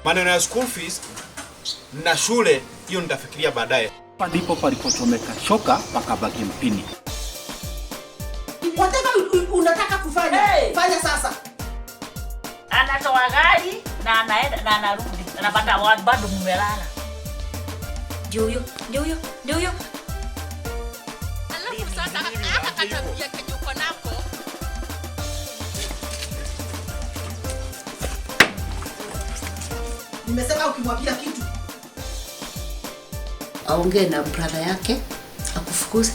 Maneno ya school fees na shule hiyo nitafikiria baadaye. Hapa ndipo palipochomeka shoka pakabaki mpini. Whatever unataka kufanya, Hey! fanya sasa. Anatoa gari na anaenda na anarudi, anapata bado mmelala. Ndio huyo, ndio huyo, ndio huyo. Alafu sasa haka katabia kenye uko nako. Nimesema ukimwambia kitu Aongee na brother yake akufukuze.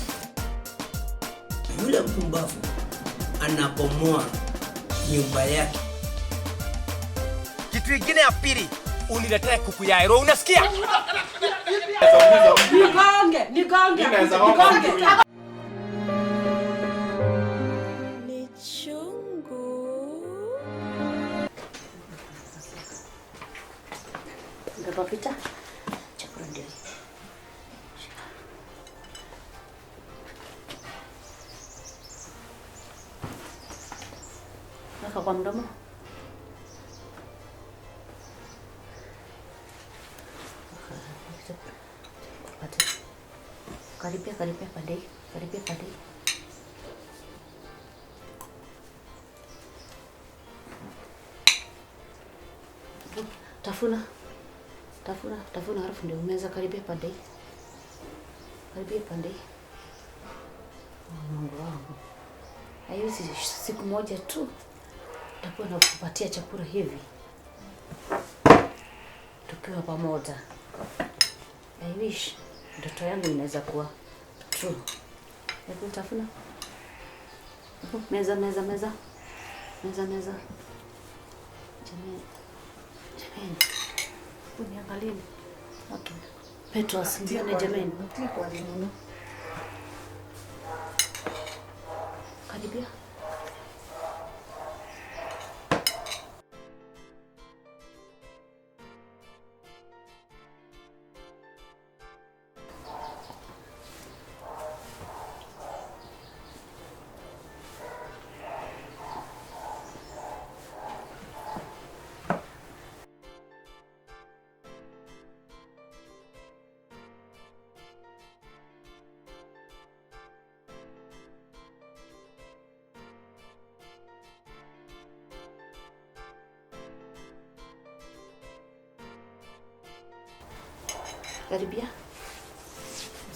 Yule mpumbavu anabomoa nyumba yake. Kitu ingine ya pili, uniletee kuku ya ero, unasikia? Nigonge, nigonge, nigonge. Ni chungu. Baba Peter, chakula ndio hii. Shika. Weka kwa mdomo. Pate. Karibia, karibia pande hii. Karibia pande hii. Tafuna. Tafuna, tafuna halafu ndio umeza. Karibia pande hii. Karibia pande hii. Oh, Mungu wangu. Haiwezi siku moja tu nitakuwa nakupatia chakula hivi tukiwa pamoja. I wish ndoto yangu inaweza kuwa true. Hebu tafuna. Hebu meza, meza, meza. Meza, meza. Jamani. Jamani. Hebu niangalieni. Okay. Petros, ndione jamani. Karibia. Karibia.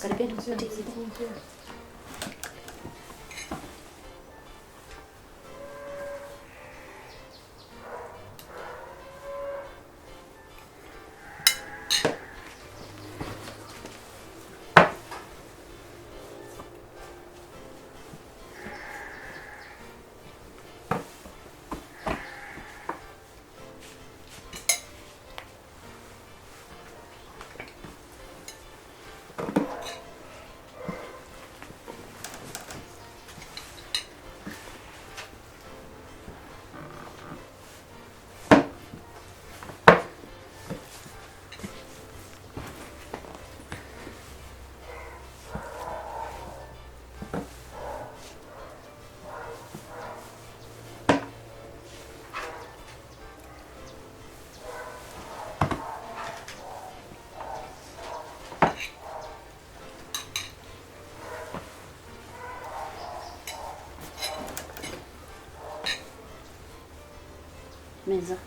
Karibia nikupatie ingine. Meza.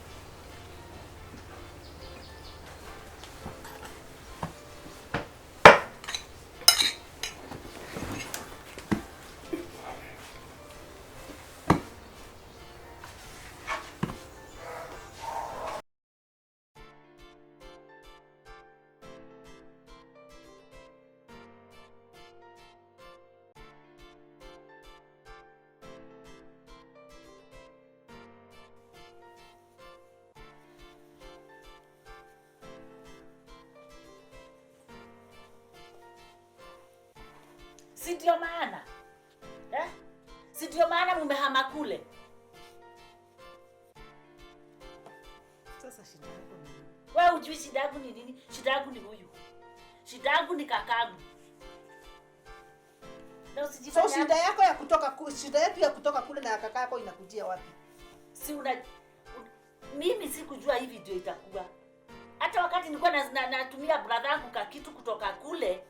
Si ndio maana eh? Si ndio maana mumehama kule? Sasa shida yako ni nini? Wewe hujui shida yangu ni nini? Shida yangu ni huyu, shida yangu ni kakangu. Na So usijifanye shida yako ya kutoka shida yetu ya kutoka kule na ya kaka yako inakujia wapi? si una, mimi sikujua hivi ndio itakuwa. Wakati nilikuwa natumia brother yangu ka kitu kutoka kule,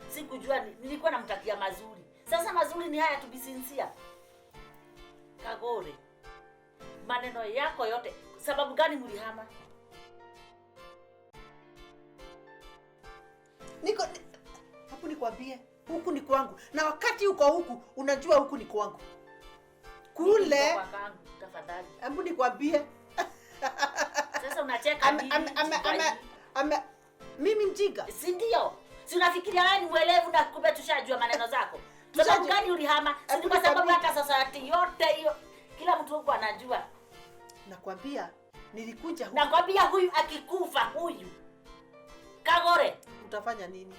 sikujua nilikuwa namtakia mazuri. Sasa mazuri ni haya, to be sincere. Kagore, maneno yako yote, sababu gani mlihama? Niko hapo nikwambie, huku ni kwangu. Na wakati uko huku, unajua huku ni kwangu. Kule tafadhali. Hebu nikwambie. Sasa unacheka nini? Mimi mjinga. Si ndio? Si unafikiria wewe ni mwelevu na kumbe tushajua maneno zako. Sababu gani ulihama? Si kwa sababu hata sasa yote hiyo kila mtu huko anajua. Nakwambia nilikuja huku. Nakwambia huyu akikufa huyu Kagore, utafanya nini?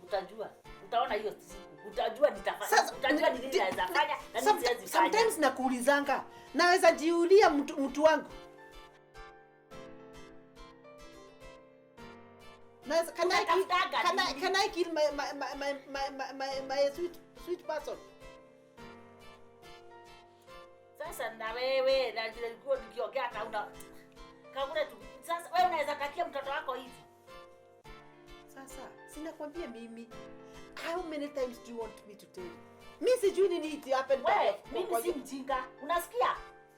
Utajua. Utaona hiyo siku. Utajua nitafanya. Utajua ni nini naweza fanya na nini siwezi fanya. Sometimes nakuulizanga, naweza jiulia mtu wangu. Naweza can I kill my sweet person? Sasa na wewe na nilikuwa nikiongea hata una Kagore tu. Sasa wewe unaweza takia mtoto wako hivi? Sasa sinakwambia mimi. How many times do you want me to tell you? Mimi sijui nini it happened. Wewe, mimi si mjinga. Unasikia?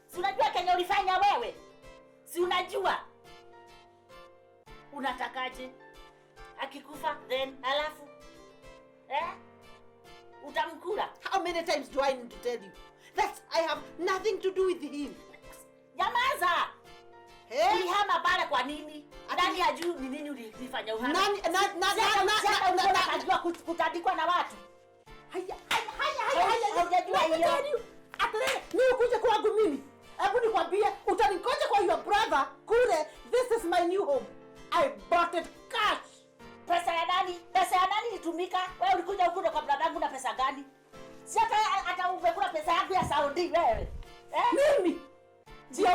Si unajua Kenya ulifanya wewe? Si unajua? Unatakaje? Akikufa then alafu utamkula. How many times do I need to tell you? That I have nothing to do with him. Nyamaza. Hey. Ulihama pale kwa nini? Nani hajui ni nini ulifanya uhama? Nani na kutandikwa na watu? Haya. Hujajua hiyo. Atale, ni ukuje kwangu mimi. Hebu nikwambie, utaningoja kwa your brother kule. This is my new home. I bought it cash. Pesa ya nani? Pesa ya nani ilitumika? Wewe ulikuja huku kwa brother yangu na pesa gani? Si hata umekula pesa yangu ya Saudi wewe. Mimi. Ndio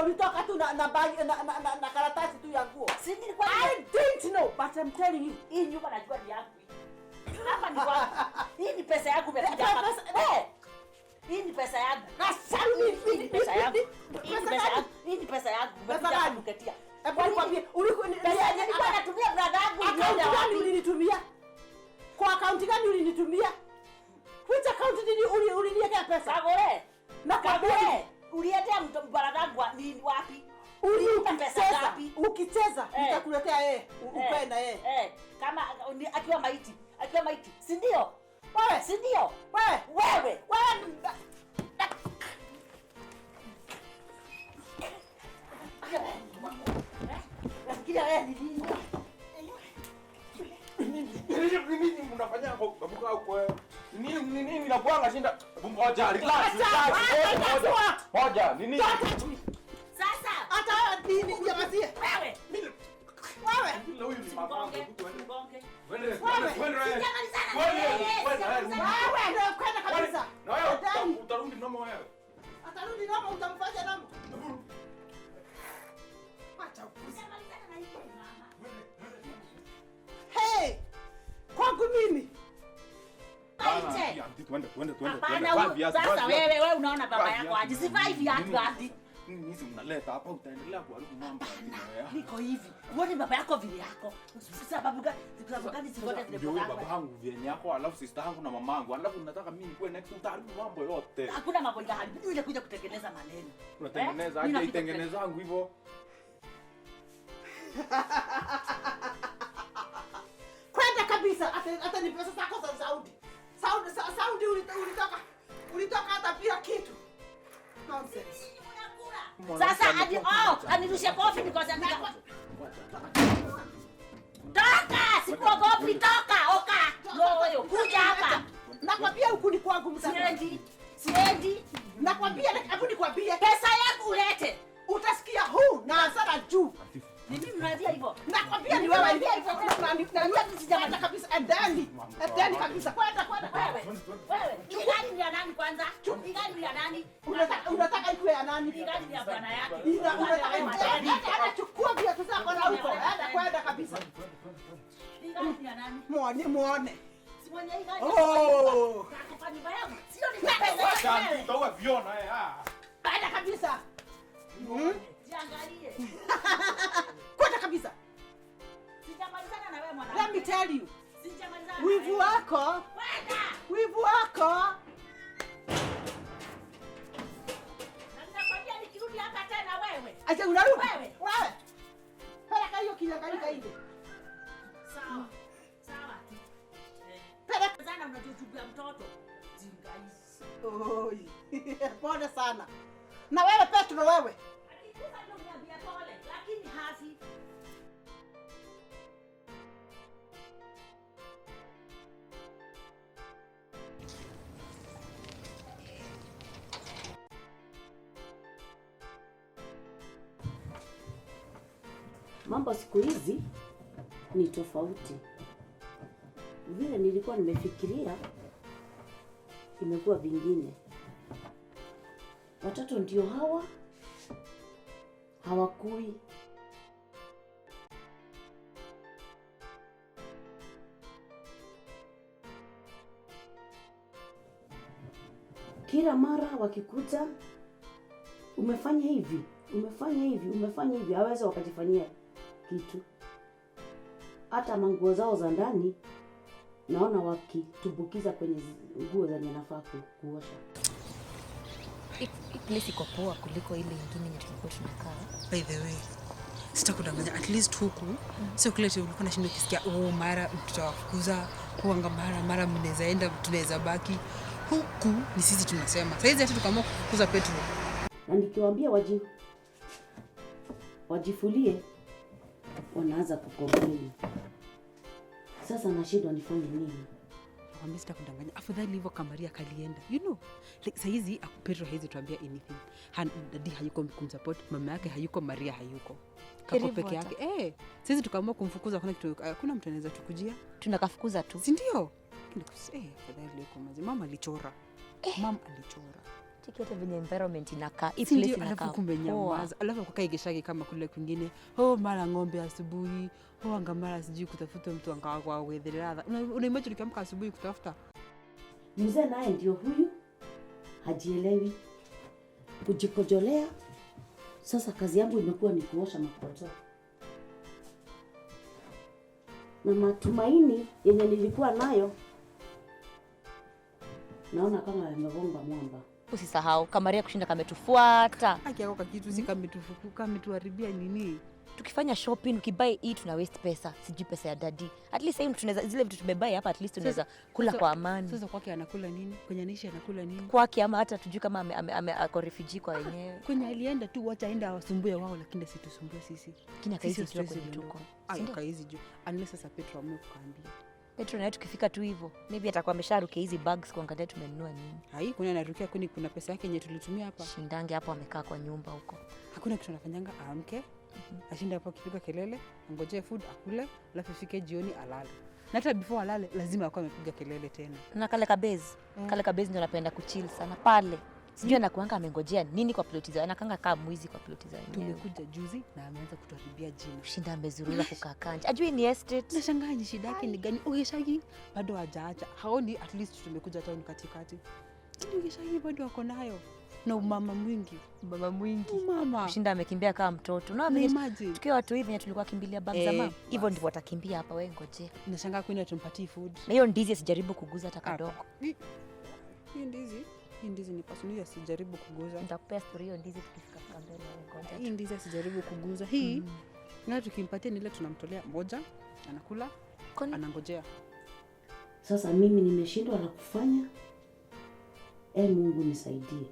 ulitoka tu na bag na karatasi tu ya nguo. Si nilikuwa I didn't know, but I'm telling you, hii nyumba najua ni yangu. Hapa ni kwangu. Hii ni pesa yangu umekuja hapa. Hii ni pesa yangu. Hii ni pesa yangu. Hii ni pesa yangu. Pesa yangu kuketia. Hebu nikwambie, pesa nilikuwa natumia brother yangu. Account gani ulinitumia? Kwa account gani ulinitumia? Which account did you uliniwekea pesa? Kagore. Na Kagore, uliletea brother yangu nini wapi? Ulipa pesa ngapi? Ukicheza nitakuletea yeye, ukae na yeye. Kama akiwa maiti, si ndio? Wewe, si ndio? Wewe. Nafikiria wewe ni nini? Nini mnafanya hapo? Nini nakuanga shinda? Ngoja, relax. Ngoja, nini? Sasa hata nini nyamazie. Wewe. Wewe. Huyu ni mama. Wewe. Wewe kwenda kabisa. Na wewe utarudi noma wewe. Atarudi noma, utamfanya noma. Acha upuzi. Hey! Kwangu mimi. Twende. Hapana, sasa wewe unaona baba yako aje? Sivai viatu hadi. Nini hizi mnaleta hapa, utaendelea kuharibu mambo. Niko hivi. Uone baba yako vile yako. Sababu gani zikote zile baba? baba yangu vyenye yako, alafu sister yangu na mamangu. Alafu unataka mimi nikuwe next, utaharibu mambo yote. Hakuna mambo itaharibu. Mimi nilikuja kutengeneza maneno. Unatengeneza aje? Itengeneza yangu hivyo. Kwenda kabisa. Hata ni pesa zako za Saudi. Saudi ulitoka hata bila kitu. Nonsense. Sasa hadi anirushe kofi because Toka, sikuogopi, toka, oka. Wewe kuja hapa. Nakwambia huku ni kwangu mzee. Siendi. Nakwambia, hebu nikwambie. Pesa yangu ulete. Utasikia huu na hasara juu. Ni mimi mnaambia hivyo. Nakwambia ni wewe hivyo. Na sijamata kabisa. Endeni. Endeni kabisa. Kwenda. Wewe. Ni gani ni ya nani kwanza? Ni gani ni ya nani? Unataka ikuwe ya nani? Ni gani ni ya bwana yake? Unataka ikuwe. Chukua viatu zako na huko. Enda kwenda kabisa. Ni gani ni ya nani? Muone. Si mwenye hii gari. Oh. Kwa nyumba yangu. Sio ni pesa. Utaua viona eh. Kwenda kabisa. Jiangalie. Kwenda kabisa. Sijamalizana na wewe mwanamke. Let me tell you. Sijamalizana na Wivu wewe. wako. Kwenda. Wivu wako. Na ninakwambia nikirudi hapa tena wewe. Acha unarudi. Wewe. Wewe. Peleka hiyo kinyangalika ile. Sawa. Sawa tu. Peleka Sana unajujubia mtoto. Jinga hizi. Oi. Pole sana. Na wewe Petro wewe. Akikufa ndio uniambia pole, lakini hafi. Mambo siku hizi ni tofauti. Vile nilikuwa nimefikiria imekuwa vingine. Watoto ndio hawa hawakui. Kila mara wakikuta umefanya hivi, umefanya hivi, umefanya hivi, hawezi wakajifanyia kitu. Hata manguo zao za ndani naona wakitumbukiza kwenye nguo zenye nafaa kuosha. Hii place iko poa kuliko ile ingine yenye tulikuwa tunakaa. By the way, sitakudanganya, at least huku sio kile tu ulikuwa unashinda ukisikia oh, mara tutawafukuza huanga mara mnaweza enda tunaweza baki. Huku ni sisi tunasema. Saizi hata tukaamua kufukuza Petro. Na nikiwaambia wajifulie wanaanza kukomplain. Sasa nashindwa nifanye nini? Nakwambia sitakudanganya, afadhali hivyo Kamaria kalienda. You know, like saizi Petro haizi tuambia anything. Dadi hayuko kumsupport, mama yake hayuko, Maria hayuko. Kako Karibu peke hata. yake. Saizi tukaamua kumfukuza, hakuna kitu, hakuna mtu anaweza tukujia. Tunakafukuza tu. Si ndio? Afadhali huko mazi. Mama alichora. Mama alichora. Cheki hata venye environment inakaa. Hii Si place ndio? inakaa. Alafu kumenyamaza. Alafu kukaa igeshagi kama kule kwingine. Oh, mara ng'ombe asubuhi. Oh, anga mara sijui kutafuta mtu anga kwa wetherera. Una imagine ukiamka asubuhi kutafuta. Mzee naye ndio huyu hajielewi kujikojolea. Sasa kazi yangu imekuwa ni kuosha makoto, na matumaini yenye nilikuwa nayo naona kama yamegonga mwamba. Usisahau Kamaria kushinda kametufuata. Haki yako kakitu si kametufuku, kametuharibia nini? Tukifanya shopping ukibuy hii tuna waste pesa, sijui pesa ya daddy. At least sasa tunaweza zile vitu tumebuy hapa, at least tunaweza kula kwa amani. Sasa kwake anakula nini? Kwenye anaishi anakula nini? Kwake ama hata tujui kama ako refugee kwa wenyewe. Kwenye alienda tu wacha aende awasumbue wao, lakini asitusumbue sisi. Lakini akaizi Sisi jua hatuwezi kwenye tuko. ondoka. Ayo, akaizi jua. Unless sasa Petro amue kukaambia. Petro naye tukifika tu hivyo, maybe atakuwa amesharukia hizi bags kuangalia tumenunua nini. Hai, kuna anarukia kwani kuna pesa yake yenye tulitumia hapa. Shindange hapo amekaa kwa nyumba huko. Hakuna kitu anafanyanga, aamke, ashinde hapo akipiga kelele, angojee food akule, alafu ifike jioni alale. Na hata before alale lazima akuwe amepiga kelele tena. Na kale kabezi, kale kabezi ndio anapenda kuchill sana pale. Sijui anakuanga amengojea nini kwa ploti zao. Anakanga kama mwizi kwa ploti za wenyewe. Tumekuja juzi na ameanza kutuharibia jina. Shinda amezurura kukaa kanja. Ajui ni estate. Nashangaa ni shida yake ni gani? Ugeshagi bado hajaacha. Haoni at least tumekuja town katikati. Lakini ugeshagi bado ako nayo. Na umama mwingi. Mama mwingi. Umama. Shinda amekimbia kama mtoto. Na imagine. Tukiwa watu hivi tulikuwa kimbilia bag za mama. Hivyo ndivyo watakimbia hapa, wewe ngojea. Nashangaa kwani tumpatie food. Na hiyo ndizi sijaribu kuguza hata kadogo. Hii ndizi. Hii ndizi ni pasuni, asijaribu kuguza. Nitakupea story hiyo ndizi tukifika fika mbele, wewe ngoja. Hii ndizi asijaribu kuguza. Hii na tukimpatia ni ile tunamtolea moja, anakula, anangojea. Sasa mimi nimeshindwa la kufanya. Mungu nisaidie.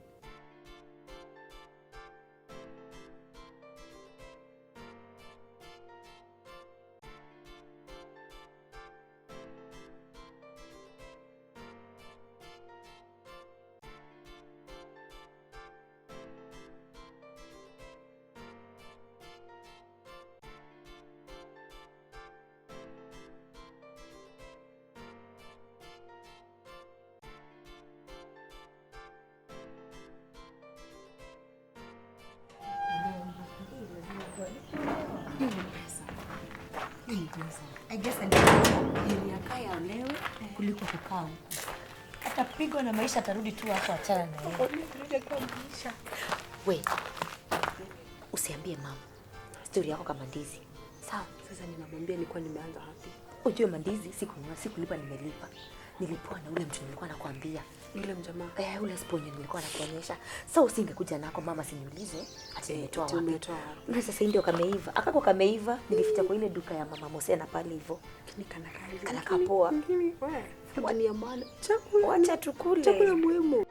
I guess alikuwa aolewe kuliko kukaa huko. Atapigwa na maisha, atarudi tu hapo, achana na yeye. We, Usiambie mama story yako kama ndizi. Sawa? Sasa ninamwambia nilikuwa nimeanza wapi? Ujue mandizi sikununua, sikulipa, nimelipa. Nilipewa na ule mtu nilikuwa nakwambia. Yule mjamaa. Eh, ule sponyo nilikuwa nakuonyesha. Sasa usingekuja nako mama siniulize ati nimetoa wapi. Umetoa wapi? Na sasa ndio kameiva. Akako kameiva, nilificha kwa ile duka ya mama Mosena pale hivyo. Lakini kana kazi. Kana kapoa. Lakini wewe, food ni ya maana. Chakula. Wacha tukule. Chakula muhimu.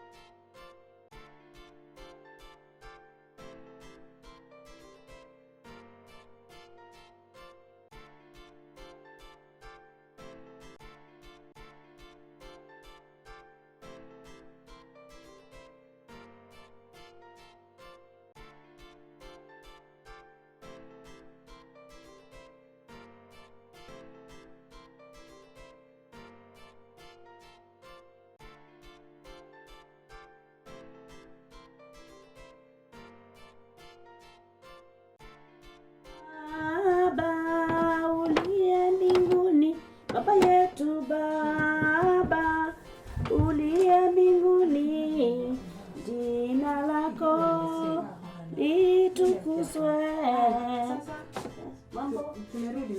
Baba uliye mbinguni, Baba yetu Baba uliye mbinguni, jina lako litukuzwe. Mambo Tumerudi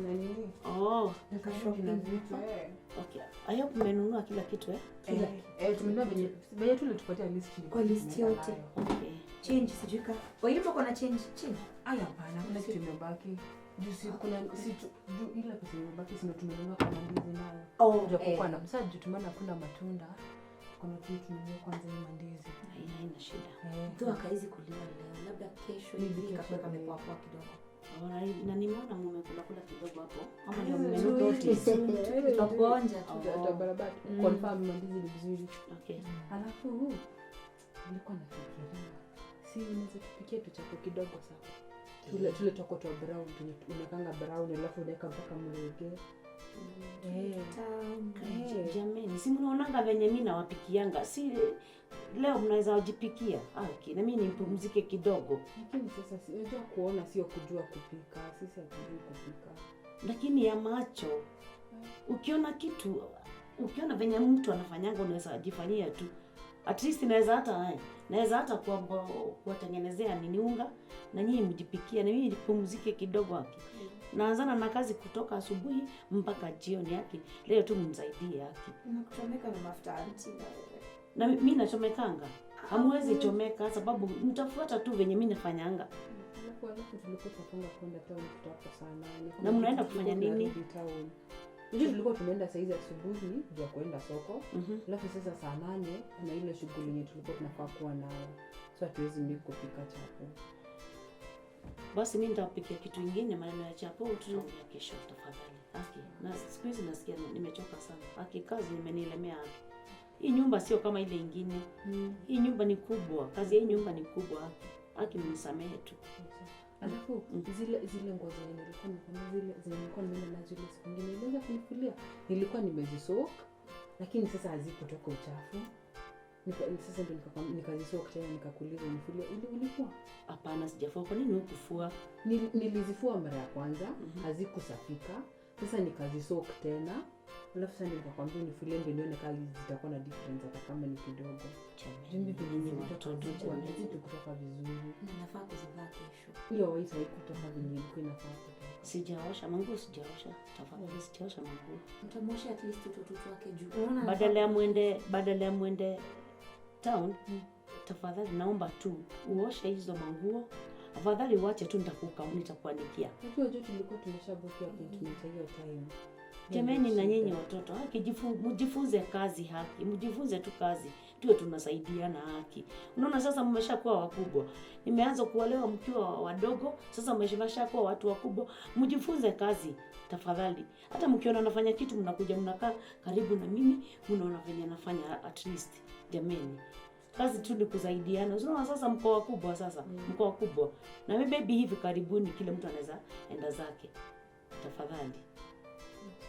na nini? Oh, Tumerudi na vitu. Eh. okay. I hope mmenunua kila kitu eh? Eh, tumenunua venye tu ulitupatia list. Kwa list yote. Okay. Change sijui ka. Wairimu kuna change, change. Ay, hapana, kuna kitu imebaki. Juu si kuna si tu, juu ile pesa imebaki si ndio tumenunua kama ndizi nayo. Oh, Juu hakukuwa na sasa juu tumeona kuna matunda. Kuna tu tununue kwanza hii mandizi. Haina shida. Eh. Tu akaizi kuliwa leo, labda kesho Maybe hivi kesho, kakue eh. kamepoa poa kidogo. Oh, na nimeona mmekula kula kidogo hapo. Ama ndio mmenotice. Tutakuonja tu. Ndio barabara confirm mandizi ni vizuri. Okay. Alafu nilikuwa nafikiria si unaweza tupikie tuchako kidogo sasa. Tule twako twa brown tunye unakanga brown alafu unaweka mpaka mrege. Jamani, si mnaonanga venye mimi nawapikianga? Si leo mnaweza wajipikia? Okay, na mimi nipumzike kidogo. Lakini sasa si unajua kuona sio kujua kupika. Sisi hatujui kupika. Lakini ya macho ukiona kitu, ukiona venye mtu anafanyanga unaweza jifanyia tu. At least naweza hata kuwatengenezea nini unga na nyinyi mjipikie na mimi nipumzike kidogo haki. Naanzana na kazi kutoka asubuhi mpaka jioni haki. Leo tu mnisaidie haki. Nakuchomeka na mafuta anti na wewe. Na mimi nachomekanga. Hamwezi chomeka sababu mtafuata tu venye mimi nafanyanga. Alafu tulikuwa tunapanga kwenda town kutoka saa 8. Na mnaenda kufanya nini? Unajua tulikuwa tumeenda saa hizi asubuhi ya kuenda soko. Alafu sasa saa 8 kuna ile shughuli yenye tulikuwa tunafaa kuwa nayo. So hatuwezi mimi kupika chapo. Basi mimi nitawapikia kitu kingine, maneno ya chapo tutaongea kesho tafadhali. Haki. Na siku hizi nasikia nimechoka sana. Haki, kazi imenilemea haki. Hii nyumba sio kama ile ingine. Hii nyumba ni kubwa. Kazi ya hii nyumba ni kubwa haki. Haki, mnisamehe tu. Alafu zile nguo zenye nilikuwa nimekwambia, zile zenye nilikuwa nimeenda nazo ile siku nyingine nilianza kunifulia. Nilikuwa nimezisoak lakini sasa hazikutoka uchafu. Sasa ndio nikazisoak tena nikakuuliza unifulie. Ulifua? Hapana, sijafua. Kwa nini hukufua? Nilizifua mara ya kwanza, hazikusafika. Sasa nikazisoak tena. Alafu sasa nikakwambia unifulie ndio nione kama zitakuwa na difference hata kama ni kidogo. Jamani, nyinyi watoto jamani. Hazikutoka vizuri. Na nafaa kuzivaa kesho. Hiyo white haikutoka venye ilikuwa inafaa kutoka. Sijaosha manguo, sijaosha. Tafadhali sijaosha manguo. Mtamwosha at least utoto wake juu. Unaona Badala ya muende town, tafadhali naomba tu uoshe hizo manguo. Afadhali uache tu nitakuanikia. Unajua tulikuwa tumeshabook appointment hiyo time. Jamani, na nyinyi watoto haki, mjifunze kazi haki, mjifunze tu kazi, tuwe tunasaidiana haki. Unaona sasa mmeshakuwa wakubwa. Nimeanza kuolewa mkiwa wadogo, sasa mmeshakuwa watu wakubwa. Mjifunze kazi tafadhali. Hata mkiona nafanya kitu mnakuja mnakaa karibu na mimi, mnaona venye nafanya at least. Jamani, kazi tu ni kusaidiana. Unaona sasa mko wakubwa sasa, mko wakubwa. Na mimi baby hivi karibuni kila mtu anaweza enda zake. Tafadhali.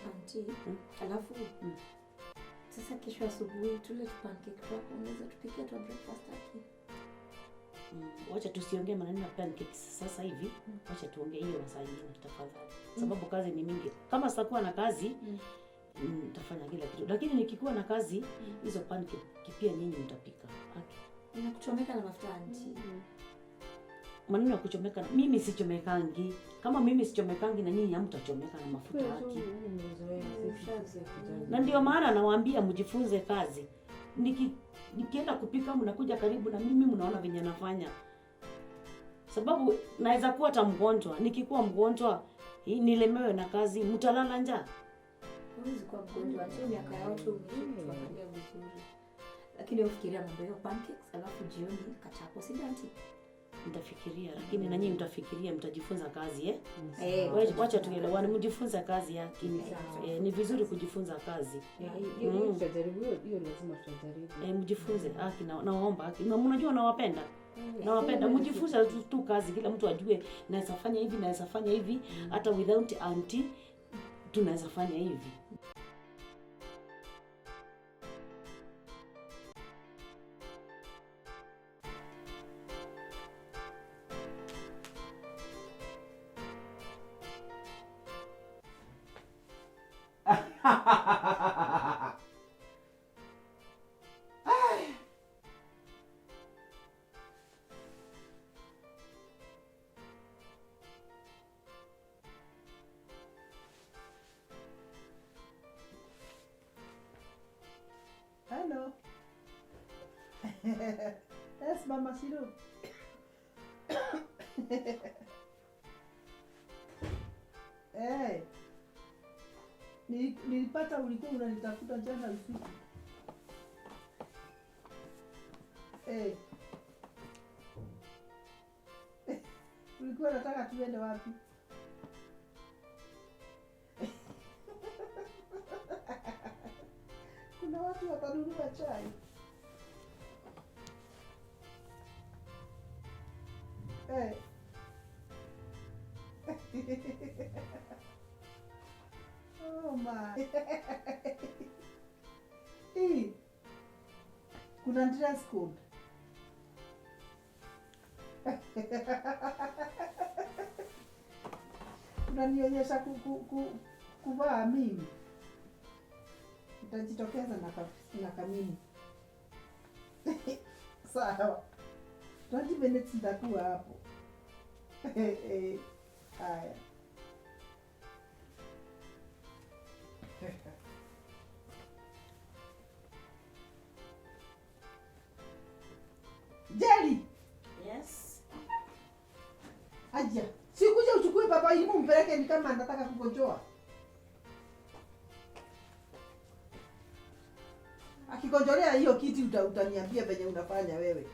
Auntie, alafu sasa kesho asubuhi tule tu pancake twako, unaweza tupikia tu breakfast haki. Wacha tusiongee maneno ya pancakes sasa hivi. Wacha tuongee hiyo masaa nyingine tafadhali. Sababu kazi ni mingi. Kama sitakuwa na kazi, nitafanya kila kitu. Lakini nikikuwa na kazi, hizo pancake pia nyinyi mtapika. Haki. Ninakuchomeka na mafuta auntie. Maneno ya kuchomeka, mimi sichomekangi. Kama mimi sichomekangi na nyinyi hamtachomeka na mafuta haki. Na ndio maana nawaambia mjifunze kazi. Nikienda kupika mnakuja karibu na mimi, mnaona venye nafanya. Sababu naweza kuwa hata mgonjwa. Nikikuwa mgonjwa nilemewe na kazi, mtalala njaa. Huwezi kuwa mgonjwa, acha miaka ya watu tuangalia vizuri. Lakini ufikiria mambo ya pancakes alafu jioni kachapo, si ndio? Mtafikiria, lakini na nyinyi mtafikiria, mtajifunza kazi eh? Wacha tuelewane, mjifunze kazi yake. Ni vizuri kujifunza kazi. Hiyo tutajaribu, hiyo lazima tutajaribu. Mjifunze haki, na naomba haki. Na mnajua nawapenda. Nawapenda, mjifunze tu kazi, kila mtu ajue naweza fanya hivi, naweza fanya hivi, hata without auntie tunaweza fanya hivi. Hello. Yes, Mama Shiro. Hey. Nilipata ulikuwa unanitafuta jana usiku. Hey. Ulikuwa unataka tuende wapi? Kuna watu watanunua chai. Hey. Oh my. Hey. Kuna dress code. Unanionyesha kuvaa mimi. Nitajitokeza na kamini. Sawa. 20 minutes nitakuwa hapo. Haya. Jerry. Yes. Aja. Sikuja uchukue baba Ilimu mpeleke ni kama anataka kukojoa. Akikojolea hiyo kiti utaniambia venye unafanya wewe.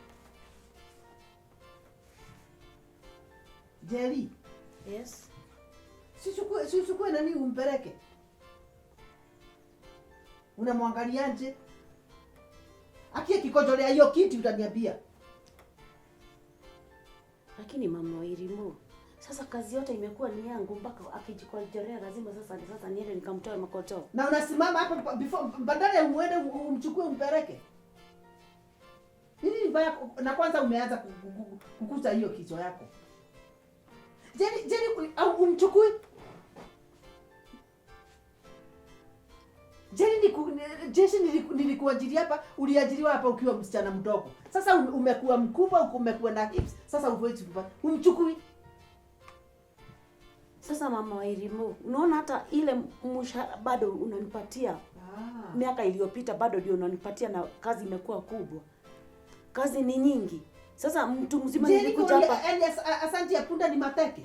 Jerry. Yes. Sichukue nani umpeleke. Unamwangaliaje? Akikojolea hiyo kiti utaniambia. Lakini mama Irimu, sasa kazi yote imekuwa ni yangu mpaka akijikojolea lazima sasa niende nikamtoe makoto. Na unasimama hapa before badala ya uende umchukue umpeleke. Nini mbaya na kwanza umeanza kukuza hiyo kichwa yako. Jerry au umchukue. Jerry jeshi nilikuajiri hapa, uliajiriwa hapa ukiwa msichana mdogo. Sasa umekuwa mkubwa, umekuwa na hips, sasa huwezi umchukui. Sasa mama Wairimu, unaona hata ile mshahara bado unanipatia. Miaka iliyopita bado ndio unanipatia na kazi imekuwa kubwa. Kazi ni nyingi. Sasa mtu mzima nilikuja hapa. Yaani asante ya punda ni mateke.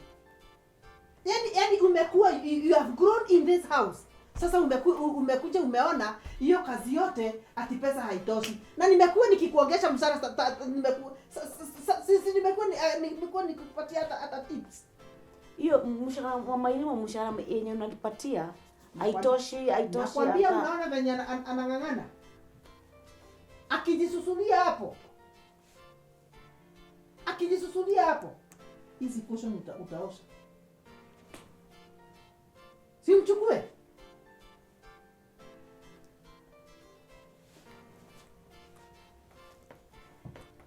Yaani umekuwa, you have grown in this house. Sasa umekuja umeona hiyo kazi yote ati pesa haitoshi. Na nimekuwa nikikuongesha mshahara, nimekuwa nikupatia hata tips. Hiyo mshahara mama Irimu, mshahara yenye unanipatia haitoshi. Nakwambia unaona venye anang'ang'ana. Akijisusulia hapo. Hizi cushion utaosha. Si mchukue.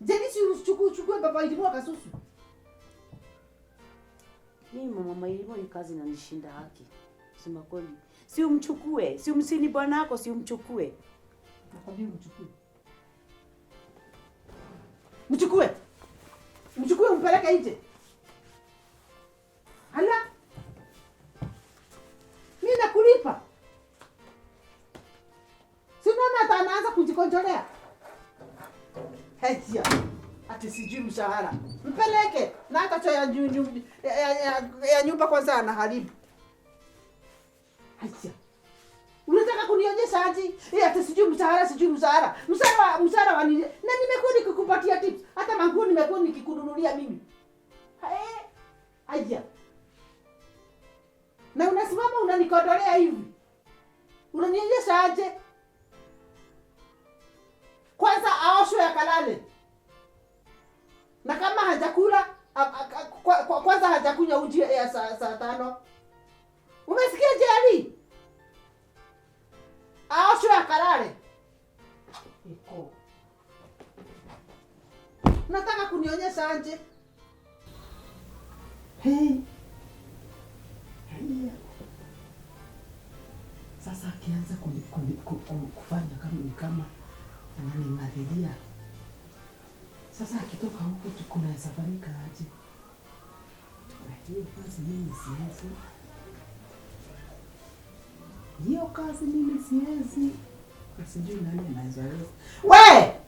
Jeni si uchukue baba Irimu akasusu. Mimi mama Irimu hii kazi inanishinda haki. Sema kweli. Si umchukue, si umsini bwanako, si umchukue. Nakwambia umchukue. Mchukue. Mchukue umpeleke nje. Ati sijui mshahara. Mpeleke na hata choo ya nyumba kwanza anaharibu. Haya. Unataka kunionyesha aje? Eh, ati sijui mshahara, sijui mshahara. Mshahara wa nini? Na nimekuwa nikikupatia tips. Hata manguo nimekuwa nikikununulia mimi. Eh, haya. Na unasimama unanikodolea hivi. Unanionyesha aje? Kwanza aoshwe akalale. Na kama hajakula kwanza hajakunywa uji ya saa 5. Umesikia Jerry? Aoshwe akalale. Iko. Nataka kunionyesha aje? Hey. Haya. Sasa akianza kufanya kama ni kama ananing'alilia. Sasa akitoka huko kunaweza fanyika aje? Na hiyo kazi mimi siwezi. Hiyo kazi mimi siwezi. Na sijui nani anaweza weza. We!